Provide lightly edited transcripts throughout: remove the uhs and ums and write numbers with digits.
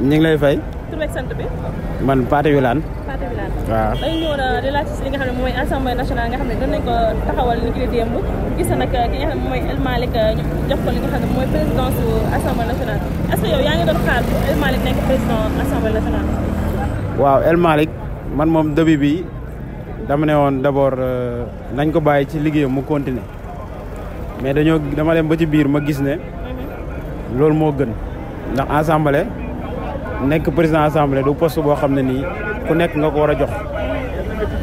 ñu ngi lay fay. tur beeg sant bi. man Pathé Wilane. Pathé Wilane. waaw dañu ñëwoon di laaj si li nga xam ne mooy assemblée nationale nga xam ne doon nañ ko taxawal ni ki démb gis na nag ki nga xam ne mooy El Malick ñu jox ko li nga xam ne mooy présidence assemblée nationale est-ce que yow yaa ngi doon xaar El Malick nekk président assemblée nationale. waaw El Malick man moom début bi dama ne woon d'abord nañ ko bàyyi ci liggéeyam mu continuer mais dama dem ba ci biir ma gis ne loolu moo gën ndax assemblée nekk président assemblée du poste boo xam ne nii ku nekk nga ko war a jox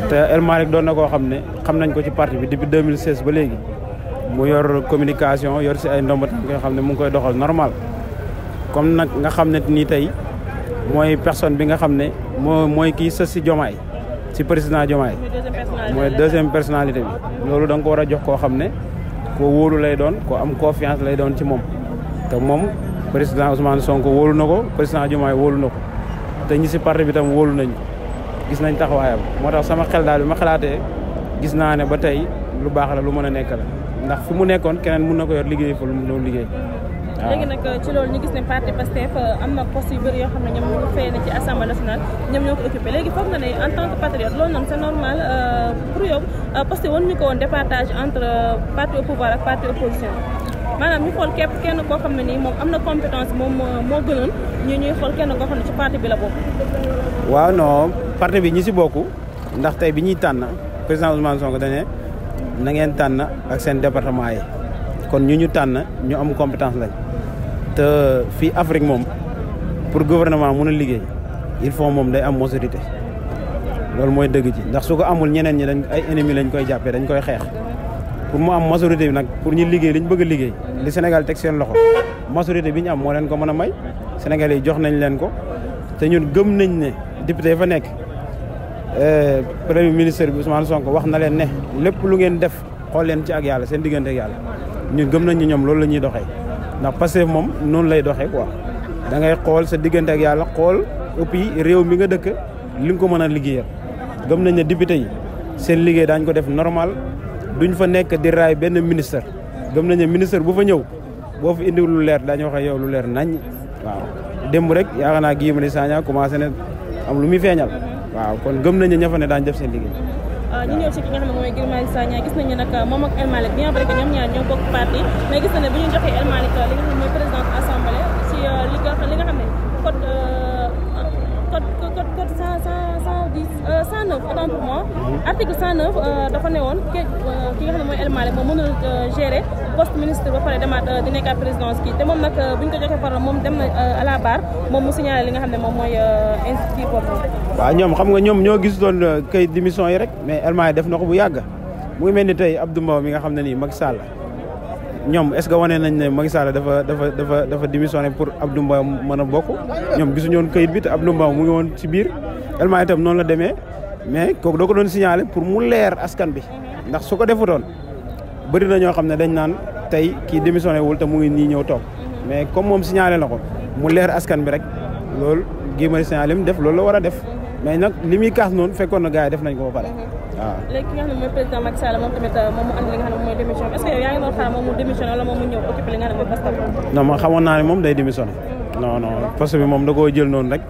te El Malick doon na koo xam ne xam nañ ko ci parti bi depuis 2016 ba léegi mu yor communication yor si ay ndomba tànk yoo xam ne mu ngi koy doxal normal comme nag nga xam ne nii tey mooy personne bi nga xam ne mooy kii sës si Diomaye si président Diomaye mooy deuxième personnalité bi loolu da nga ko war a jox koo xam ne koo wóolu lay doon ko am confiance lay doon ci moom te moom président Ousmane Sonko wóolu na ko président Diomaye wóolu na ko te ñi si parti bi tam wóolu nañu gis nañ taxawaayam moo tax sama xel daal bi ma xalaatee gis naa ne ba tey lu baax la lu mën a nekk la ndax fi mu nekkoon keneen mun na ko yor liggéey fa lu mu doon liggéey. waaw léegi nag ci loolu ñu gis ne parti Pastef am na poste yu bëri yoo xam ne ñoom ñu fay na ci assemblée nationale ñoom ñoo ko occupé léegi foog nga ne en tant que patriote loolu noonu c'est normal pour yow poste yi waruñu ko woon départage entre parti au pouvoir ak parti opposition maanaam ñu xool képp kenn koo xam ne nii moom am na compétence moom moo gënoon ñuy xool kenn koo xam ne ci parti bi la bokk. waaw non parti bi ñi si bokk ndax tey bi ñuy tànn président Ousmane Sonko dañ ne na ngeen tànn ak seen département yi kon ñu tànn ñu am compétence lañ te fii Afrique moom pour gouvernement mun a liggéey il faut moom day am majorité loolu mooy dëgg ci ndax su ko amul ñeneen ñi dañ ay ennemis lañ koy jàppee dañ koy xeex pour mu am majorité bi nag pour ñu liggéey li ñu bëgg a liggéey li Sénégal teg seen loxo majorité bi ñu am moo leen ko mën a may Sénégal yi jox nañ leen ko te ñun gëm nañ ne député yi fa nekk premier ministre bi Ousmane Sonko wax na leen ne lépp lu ngeen def xool leen ci ak yàlla seen diggante ak yàlla ñun gëm nañ ñu ñoom loolu la ñuy doxee ndax Pastef moom noonu lay doxee quoi da ngay xool sa diggante ak yàlla xool et puis réew mi nga dëkk li nga ko mën a liggéeyal gëm nañ ne député yi seen liggéey daañ ko def normal duñ fa nekk di raay benn ministre gëm nañ ne ministre bu fa ñëw boo fi indiwul lu leer daañu wax yow lu leer nañ waaw démb rek yaakaar naa Guy Marius Sagna commencé ne am lu muy feeñal waaw kon gëm nañ ne ña fa ne daañ def seen liggéey. ñu ñëw ci ki nga xam ne mooy Guy Marius Sagna gis nañu nag moom ak El Malick bien vrai que ñoom ñaar ñoo bokk parti mais gis nañ ne bu ñu joxee El Malick li nga xam ne mooy président assemblée ci li nga xam ne code 109 autant pour moi article 109 dafa ne woon ki nga xam ne mooy El Malick moom mënul gérer poste ministre ba pare demaat di nekk à présidence kii te moom nag bu ñu ko joxee par moom dem na à la barre moom mu signalé li nga xam ne moom mooy institut boobu. waaw ñoom xam nga ñoom ñoo gis doon kayit démission yi rek mais El Malick def na ko bu yàgg mu ngi mel ni tey Abdou Mbow mi nga xam ne nii Macky Sall ñoom est-ce que wane nañ ne Macky Sall dafa démissionné pour Abdou Mbow mën a bokk ñoom gisuñu woon kayit bi te Abdou Mbow mu ngi woon ci biir El Malick itam noonu la demee mais kooku doo ko doon signalé pour mu leer askan bi ndax su ko defutoon bëri na ñoo xam ne dañ naan tey kii démissionné wul te mu ngi nii ñëw toog mais comme moom signalé na ko mu leer askan bi rek loolu Guy Marius Sagna li mu def loolu la war a def mais nag li muy kaas noonu fekkoon na gars yi def nañ ko ba pare waaw. léegi ki nga xam ne mooy président Macky Sall moom tamit moom mu andi li nga xam ne mooy démission est-ce que yow yaa ngi doon xaar moom mu démissionné wala moom mu ñëw occupé li nga xam ne mooy poste bi. non ma xamoon naa ne moom day démissionné non poste bi moom da koo jël noonu rek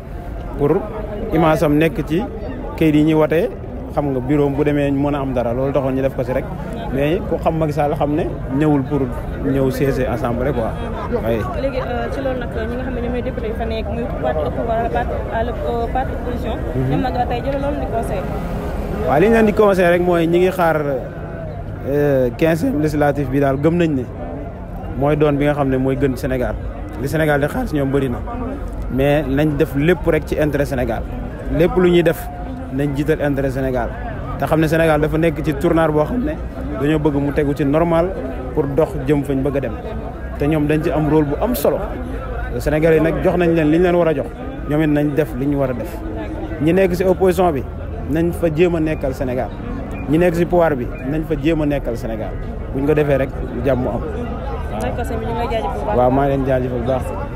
pour image am nekk ci kayit yi ñuy watee xam nga bureau bu demee mën a am dara loolu taxoon ñu def ko si rek mais ku xam Macky Sall xam ne ñëwul pour ñëw siéger assemblée quoi waaye. léegi ci loolu nag ñi nga xam ne ñoom ñooy député yi fa nekk muy parti au pouvoir parti opposition. ñoom nag tey jël loolu di conseil. waaw li ñu leen di conseil rek mooy ñi ngi xaar 15e législatif bi daal gëm nañ ne mooy doon bi nga xam ne mooy gën Sénégal li Sénégal di xaar si ñoom bëri na mais nañ def lépp rek ci intérêt Sénégal lépp lu ñuy def nañ jiital intérêt Sénégal te xam ne Sénégal dafa nekk ci tournant boo xam ne dañoo bëgg mu tegu ci normal pour dox jëm fañ bëgg a dem te ñoom dañ ci am rôle bu am solo Sénégalais yi nag jox nañ leen li ñu leen war a jox ñoom it nañ def li ñu war a def ñi nekk si opposition bi nañ fa jéem a nekkal Sénégal ñi nekk si pouvoir bi nañ fa jéem a nekkal Sénégal buñ ko defee rek jàmm am. waaw maa ngi leen jaajëfal bu baax. waaw maa ngi leen jaajëfal bu baax.